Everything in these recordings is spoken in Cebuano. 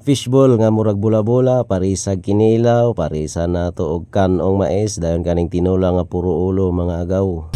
Fishball nga murag bula-bula, parisag kinilaw, parisa nato og kan-ong mais, dayon kaning tinula nga puro ulo, mga agaw.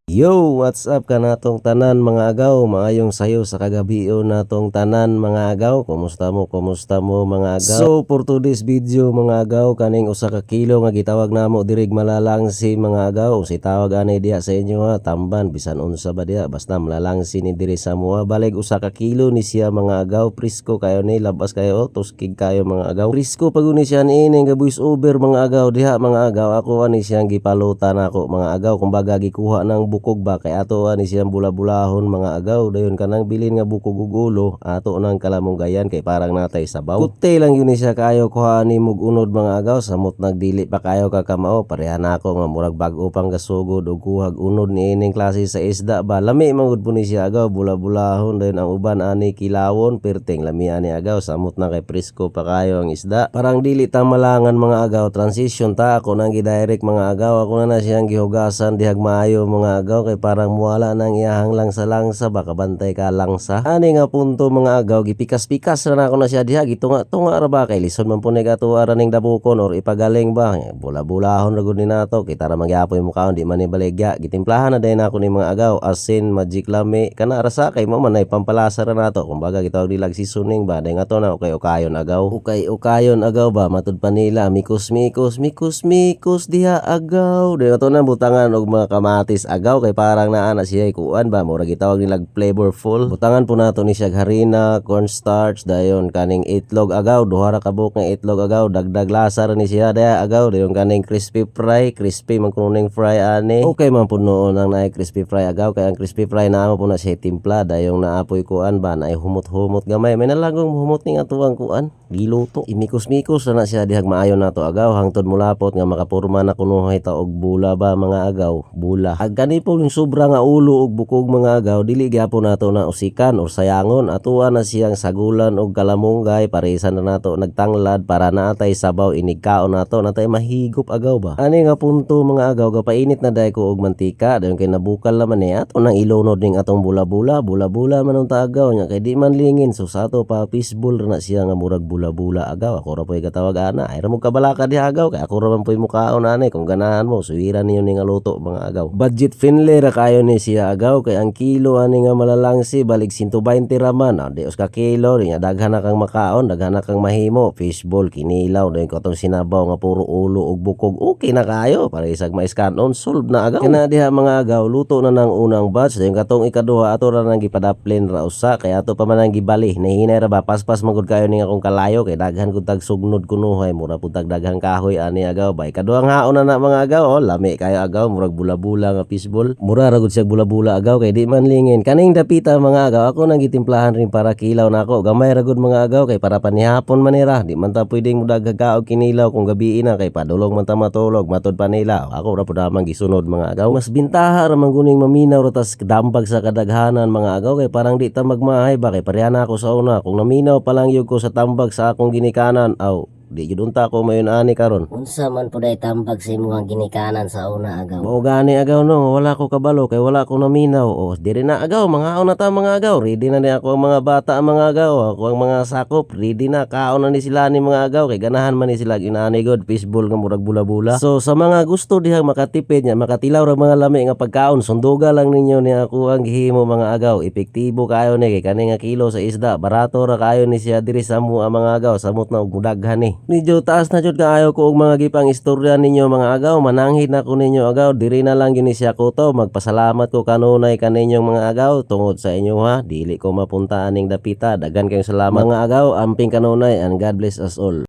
Yo, what's up kanatong tanan, mga agaw? Maayong sayo sa kagabion natong tanan, mga agaw. Kumusta mo? Kumusta mo, mga agaw? So for today's video, mga agaw, kaning 1 ka kilo nga gitawag namo dirig malalangsi, mga agaw. Si tawag ani diha sa inyo ha, tamban, bisan unsa ba diha, basta malalangsi ni diri sa amoa. Balig 1 ka kilo ni siya, mga agaw, presko kayo ni, labas kayo, tuskig kayo, mga agaw. Presko pag ni siya niini nga voice over, mga agaw, diha, mga agaw, ako ani siyang gipalutan nako, mga agaw, kumbaga gikuha ng bukog ba kay ato ani siyang bula-bulahon, mga agaw. Dayon kanang bilin nga bukog ug ulo, ato nang kalamunggayan kay parang natay sabaw. Kuti lang yun ni siya kaayo kuha ni mug unod, mga agaw, samot nagdili pa kayo kakamao. Pareha nako nga murag bag-o pang gasugod og kuhag unod ni ining klase sa isda ba. Lami man gud po ni siya, agaw, bula-bulahon, dayon ang uban ani kilawon, perting lami ani, agaw, samot na kay presko pa kayo ang isda. Parang dili ta malangan, mga agaw, transition ta. Ako nang gidirect, mga agaw, ako na na siyang gihugasan dihag maayo, mga agaw, kay parang muwala nang iyahang langsa-langsa ba, kabantay ka langsa. Ani nga punto, mga agaw, gipikas-pikas ra nako na siya diha, gitunga-tunga ra ba kay lisod man po ni katuwa ra ning dabukon or ipagaling ba. Bula-bulahon ra gud ni nato, kita ra magyapoy mukaon, di man ni baligya. Gitimplahan na dayon nako ni, mga agaw, asin, Magic Lami, kana ra sa kay mo man ay pampalasa ra nato, kumbaga gitawag nilag seasoning ba. Dayon ato na ukay ukayon, agaw, ukay ukayon, agaw ba, matud pa nila mikos mikos mikos mikos diha, agaw. Dayon ato na butangan og mga kamatis, agaw, kay parang naa na siya kuan ba, mura gitawag nilag flavorful. Butangan po nato ni siya harina, cornstarch, dayon kaning itlog, agaw, duha ra ka buok nga itlog, agaw, dagdag lasa ra ni siya daya, agaw. Dayon kaning crispy fry, crispy man kuno ning fry ani. Okay man pud noon ang naay crispy fry, agaw, kay ang crispy fry naa mo po na siya timpla, dayong naapoy kuan ba, naay humot-humot gamay, may nalagong humot ning atuang kuan giluto. Imikos-mikos ra na siya dihag maayo nato, agaw, hangtod mulapot nga makapurma na kunuhay ta og bula ba, mga agaw, bula. Ag kani po yung sobra nga ulo ug bukog, mga agaw, dili gyapon nato na usikan or sayangon. Atuwa na siyang sagulan og kalamunggay, parisan na nato nagtanglad para naatay sabaw inig kaon nato, natay mahigop, agaw ba. Ani nga punto, mga agaw, gapainit na day ko og mantika, dayon kay nabukal naman ni, ato nang ilunod ning atong bula-bula, bula-bula man unta, agaw, nya kay di man lingin. So sa ato pa fishball ra na siya nga murag bula-bula, agaw. Ako ra po'y gatawag ana, ay ra mo kabalaka diha, agaw, kay ako ra man po'y mukaon ani. Kung ganahan mo, suwiran ninyo ni nga luto, mga agaw. Budget friendly ra kayo ni siya, agaw, kay ang kilo ani nga malalangsi balig 120 ra man. Ah, di 1 ka kilo nya daghan na kang makaon, daghan na kang mahimo, fishball, kinilaw, dayon katong sinabaw nga puro ulo ug bukog, okay na kayo para isag mais kanon, solve na, agaw. Kana diha, mga agaw, luto na ng unang batch. Dayon katong ikaduha, ato ra nang gipadaplin ra usa kay ato pa man ang gibali, nahinay ra ba, paspas man gud kayo ning akong kalayo kay daghan gud tag sugnod kunuhay, mura pud tag daghang kahoy ani, agaw ba. Ikaduhang haon na na, mga agaw. Oh, lami kayo, agaw, murag bula-bula nga fishball, mura ra gud siya bula-bula, agaw, kay di man lingin. Kaning dapita, mga agaw, ako nang gitimplahan rin para kilaw nako, gamay ra gud, mga agaw, kay para panihapon man nira, di man ta pwedeng mudaghag og kinilaw kung gabii na kay padulong man ta matulog, matud pa nila. Ako ra pud amang gisunod, mga agaw. Mas bintaha ra man guning maminaw ra tas dambag sa kadaghanan, mga agaw, kay parang di ta magmahay ba, kay pareha na ako sa una, kung naminaw pa lang yun ko sa tambag sa akong ginikanan, aw di jud unta ko mayon ani karon. Unsa man puday tambag sa imong ginikanan sa una, agaw? Mao gani, agaw, no, wala ko kabalo kay wala ko naminaw. O diri na, agaw, mangaon na ta, mga agaw. Ready na ni ako ang mga bata, mga agaw. Ako ang mga sakop, ready na kaon na ni sila ni, mga agaw, kay ganahan man ni sila inani god fishball nga murag bula-bula. So sa mga gusto dihang makatipid nya makatilaw ra mga lami nga pagkaon, sunduga lang ninyo ni ako ang gihimo, mga agaw. Epektibo kayo ni kay kani nga kilo sa isda, barato ra kayo ni siya diri sa amo, mga agaw, samot na og mudaghan ni. Medyo taas na jud kaayo ko og mga gipang istorya ninyo, mga agaw. Mananghid na ko ninyo, agaw. Diri na lang gyud ni siya ko to. Magpasalamat ko kanunay kaninyong mga agaw tungod sa inyo ha. Dili ko mapunta aning dapita. Daghan kayong salamat, mga agaw. Amping kanunay and God bless us all.